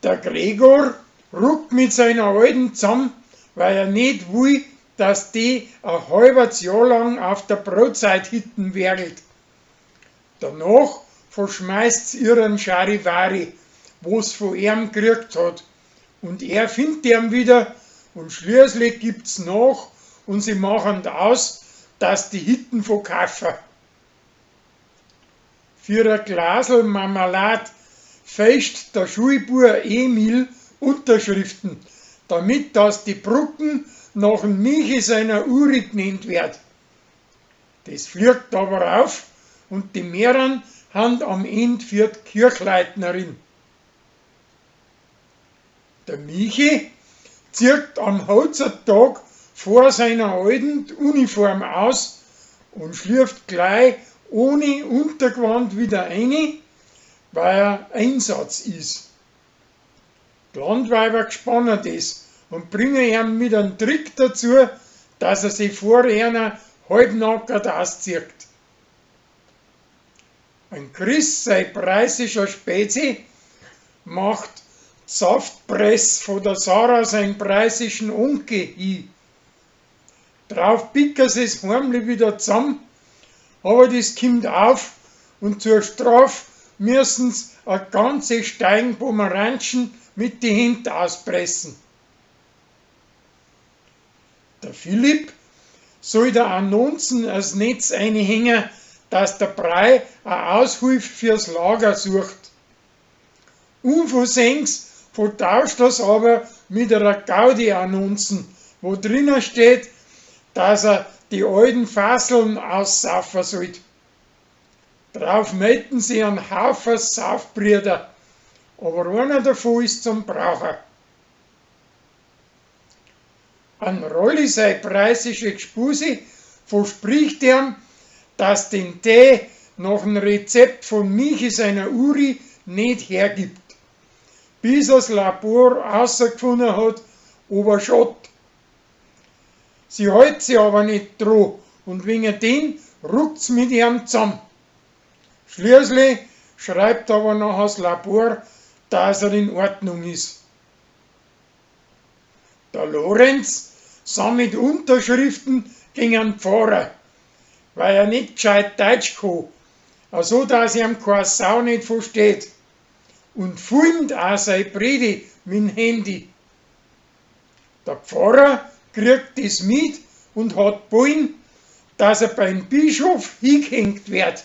Der Gregor ruckt mit seiner Alten zusammen, weil er net will, dass die a halbes Jahr lang auf der Brotzeithitten werkelt. Danach verschmeißt's ihren Charivari, wo's von ihm gekriegt hat, und er findet ihn wieder und schließlich gibt's nach und sie machen aus, dass die Hitten verkaufen. Für ein Glasl Marmelade fälscht der Schulbub Emil Unterschriften, damit dass die Brücken nach dem Michi seiner Uri genannt wird. Das fliegt aber auf und die Mehreren han am Ende für die Kirchleitnerin. Der Michi zieht am Hochzeittag vor seiner alten Uniform aus und schläft gleich ohne Untergewand wieder rein, weil er Einsatz ist. Die Landweiber gespannen das und bringen ihn mit einem Trick dazu, dass er sich vor einer halbnackert auszieht. Ein Chris, sein preußischer Spezi, macht Saftpress von der Sarah sein preußischen Onkel hin. Drauf picken sie es heimlich wieder zusammen, aber das kommt auf und zur Strafe müssen's a ganze Stein Pomeranschen mit die Händ auspressen. Der Philipp soll der Annonzen als Netz einhängen, dass der Brei a Aushilf fürs Lager sucht. Unversehens vertauscht das aber mit einer Gaudi-Annonzen, wo drinnen steht, dass er die alten Fasseln aussaufen sollt. Drauf melden sie einen Haufen Saufbrüder, aber einer davon ist zum Braucher. An Rolli sei preußische Gspusi verspricht ihm, dass den Tee nach dem Rezept von Michi seiner Uri nicht hergibt, bis er's Labor rausgefunden hat, ob er schaut. Sie hält sich aber nicht dran und wegen den ruckt's mit ihm zusammen. Schließlich schreibt aber noch das Labor, dass er in Ordnung ist. Der Lorenz sammelt Unterschriften gegen einen Pfarrer, weil er nicht gescheit Deutsch kann, so dass ihm keine Sau nicht versteht. Und filmt auch seine Predi mit dem Handy. Der Pfarrer kriegt das mit und hat Bullen, dass er beim Bischof hingehängt wird.